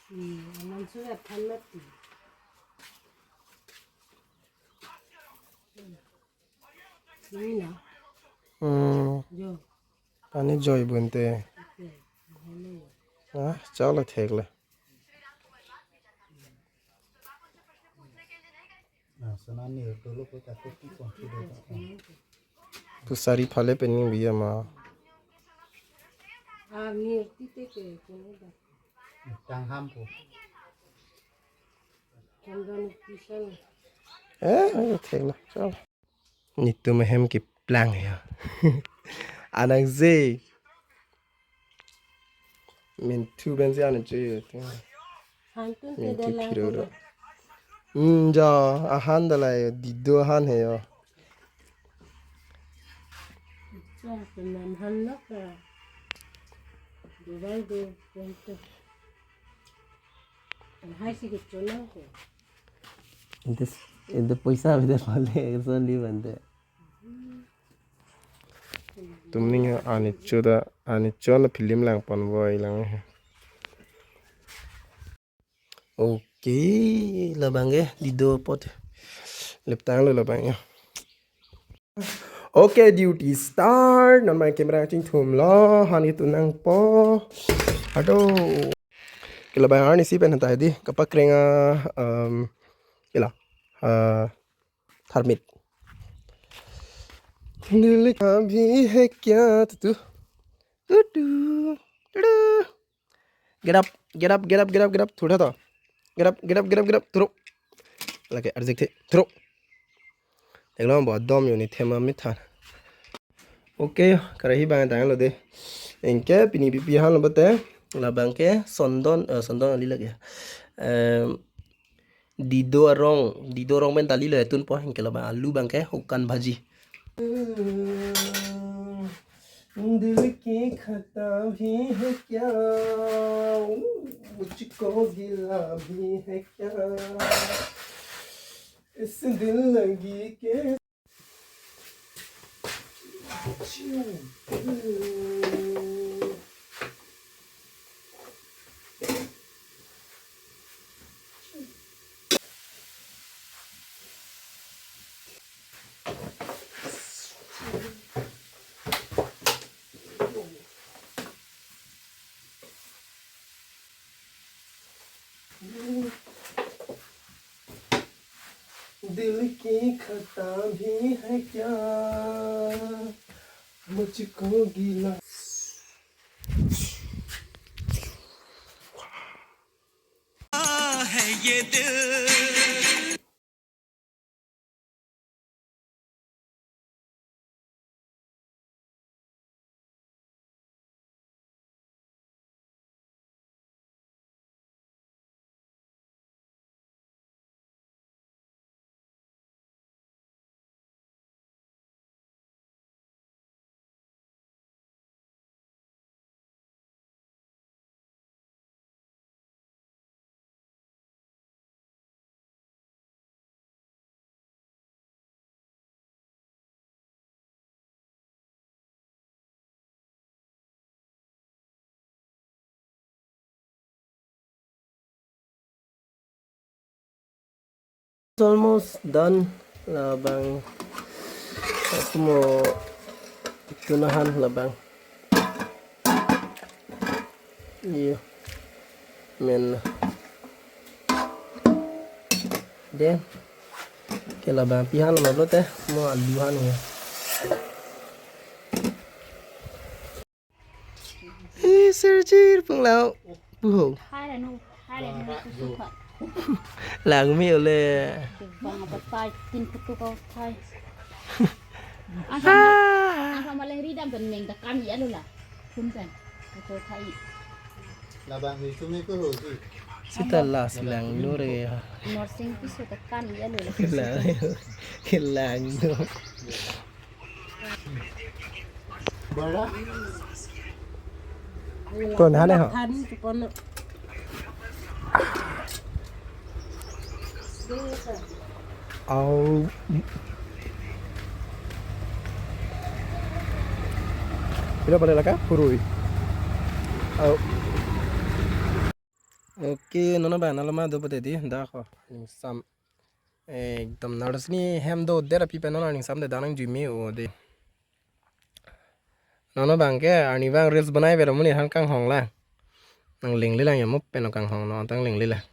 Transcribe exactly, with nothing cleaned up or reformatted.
Hmm, aman surat than mati. Hmm. Ini na. Hmm. Jo. Pani joi bunte. Oke. Hello. Ah, chalo thek le. Tu sari phale pen ni biya ma. Ah, ni tite ke kene da. Tang ham po. Tang dan pisan. Eh, ayo thek la. Chalo. Nitum ahem keplang ya. Anak je. Min thu ben si anu je. Hantun te Min thu dalang phiro kolo. Ro. Hmm, ja, ahan dalai, dido ahan he yo. Sa, penam han lo ka. Dubai do, pento. Hai si kecil lang ko. Ente, ente poisa bida pale, son li bante. Tumning anicho da, anicho na film lang pon boy lang. Okay, labang ke dido apot. Leptang lo labang ya. Okay, duty start. Non main camera chingthum lo, han itu nangpo. Aduh. Ke labang arnisi pen hanta di. Kapakreng a, um, ila. Uh, Tharmit. दिल का भी है क्या तू, तू, तू, तू, तू। Get up, get up, get up, get up, get up. Thurda to. Get up, get up, get up, get up. Thuro. Lake arjek the. Thuro. Theklong bo dom yo ni thema mithan. Okay, karahi bang tang lo de. Anke pini pipi han lo bate. Labang ke sondon, eh, sondon ali lagi. Em, Dido arong, dido arong pen dali lo etun po, anke labang alu bang ke hukan bhaji. दिल की खता भी है क्या, मुझको गिला भी है क्या, इस दिल लगी के दिल की खता भी है क्या, मुझको गिला। है ये दिल। It's almost done. Labang. Aku mau tunahan labang. Iyo. Men. Then. Ke labang pihan lo te. Mo alu han ya. Eh, Sergir penglau. Puho. Hai renu, hai renu, susu kha. Langmi ole. Bang apa tai tin putu kau tai. Asa, asa malang ridam pen meng takam ya lo la. Kun pen. Putu tai. Labang itu me ko hogi. Sita la silang nure. Norsing piso takam ya lo la. Kilang. Kilang no. Bora. Kon hane ho. Than tu pon. Au. Pila pala laka? Purui. Au. Oke, non abang nalo ma do pute di, dak ho, ningsam. Ekdom nalo si ne hem do der api pen non ningsam de dak nang jui me-o de. Non abang ke, arni abang reels banai vero muni han kanghong lang. Nang lingli lang ya mo pen kanghong non tang lingli lang.